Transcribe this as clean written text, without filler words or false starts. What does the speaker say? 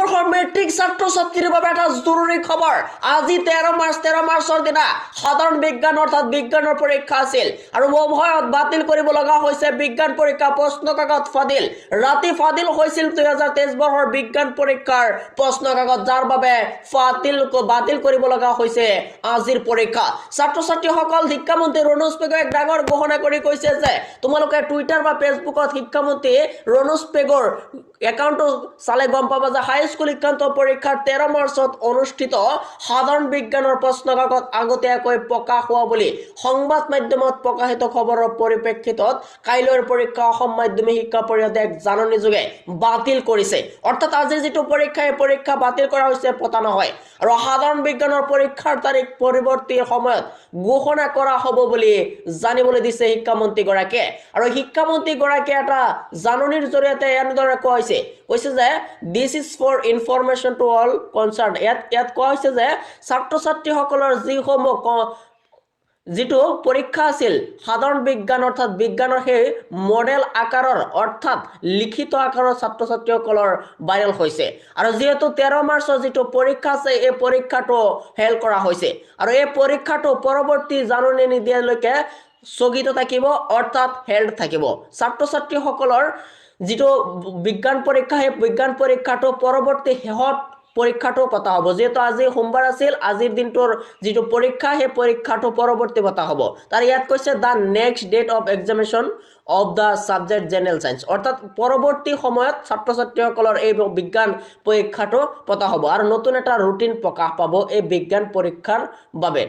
বৰ্ষৰ মেট্ৰিক ছাত্ৰ ছাত্ৰীৰ বাবে এটা জৰুৰী খবৰ। আজি 13 মাৰ্চ, 13 মাৰ্চৰ দিনা সাধাৰণ বিজ্ঞান অৰ্থাৎ বিজ্ঞানৰ পৰীক্ষা আছিল আৰু অভয়ত বাতিল কৰিব লগা হৈছে বিজ্ঞান পৰীক্ষা। প্ৰশ্ন কাকত ফাদিল। ৰাতি ফাদিল হৈছিল 2023 বৰ্ষৰ বিজ্ঞান পৰীক্ষাৰ প্ৰশ্ন কাকত, যাৰ বাবে বাতিল কৰিব লগা হৈছে আজিৰ পৰীক্ষা। ছাত্ৰ ছাত্ৰীসকল, শিক্ষামন্ত্ৰী ৰণোজ পেগুৱে এক ডাঙৰ ঘোষণা কৰি কৈছে যে তোমালোকে টুইটাৰ বা ফেচবুকত শিক্ষামন্ত্ৰী ৰণোজ পেগুৰ একাউণ্টটো চালে গম পাবা যে হাইস্কুল শিক্ষান্ত পৰীক্ষাৰ 13 মাৰ্চত অনুষ্ঠিত সাধাৰণ বিজ্ঞানৰ প্ৰশ্ন কাকত আগতীয়াকৈ প্ৰকাশ হোৱা বুলি সংবাদ মাধ্যমত প্ৰকাশিত খবৰৰ পৰিপ্ৰেক্ষিতত কাইলৈৰ পৰীক্ষা অসম মাধ্যমিক শিক্ষা পৰিষদে এক জাননী যোগে বাতিল কৰিছে। অৰ্থাৎ আজিৰ যিটো পৰীক্ষা, এই পৰীক্ষা বাতিল কৰা হৈছে, পতা নহয় আৰু সাধাৰণ বিজ্ঞানৰ পৰীক্ষাৰ তাৰিখ পৰৱৰ্তী সময়ত ঘোষণা কৰা হ'ব বুলি জানিবলৈ দিছে শিক্ষামন্ত্ৰীগৰাকীয়ে। আৰু শিক্ষামন্ত্ৰীগৰাকীয়ে এটা জাননীৰ জৰিয়তে এনেদৰে কোৱা হৈছে, কৈছে যে "This is for information to all concerned." ইয়াত কোৱা হৈছে যে ছাত্ৰ ছাত্ৰীসকলৰ যিসমূহ যিটো পৰীক্ষা আছিল সাধাৰণ বিজ্ঞান অৰ্থাৎ বিজ্ঞানৰ, সেই মডেল আকাৰৰ অৰ্থাৎ লিখিত আকাৰৰ ছাত্ৰ ছাত্ৰীসকলৰ ভাইৰেল হৈছে আৰু যিহেতু 13 মাৰ্চৰ যিটো পৰীক্ষা আছে, এই পৰীক্ষাটো হেল্ড কৰা হৈছে আৰু এই পৰীক্ষাটো পৰৱৰ্তী জাননী নিদিয়ালৈকে স্থগিত থাকিব, অৰ্থাৎ হেল্ড থাকিব। ছাত্ৰ ছাত্ৰীসকলৰ যিটো বিজ্ঞান পৰীক্ষা, সেই বিজ্ঞান পৰীক্ষাটো পৰৱৰ্তী শেষত পৰীক্ষাটো পতা হ'ব। যিহেতু আজি সোমবাৰ আছিল, আজিৰ দিনটোৰ যিটো পৰীক্ষা, সেই পৰীক্ষাটো পৰৱৰ্তী পতা হ'ব। তাৰ ইয়াত কৈছে, "The next date of examination of the subject General Science", অৰ্থাৎ পৰৱৰ্তী সময়ত ছাত্ৰ ছাত্ৰীসকলৰ এই বিজ্ঞান পৰীক্ষাটো পতা হ'ব আৰু নতুন এটা ৰুটিন প্ৰকাশ পাব এই বিজ্ঞান পৰীক্ষাৰ বাবে।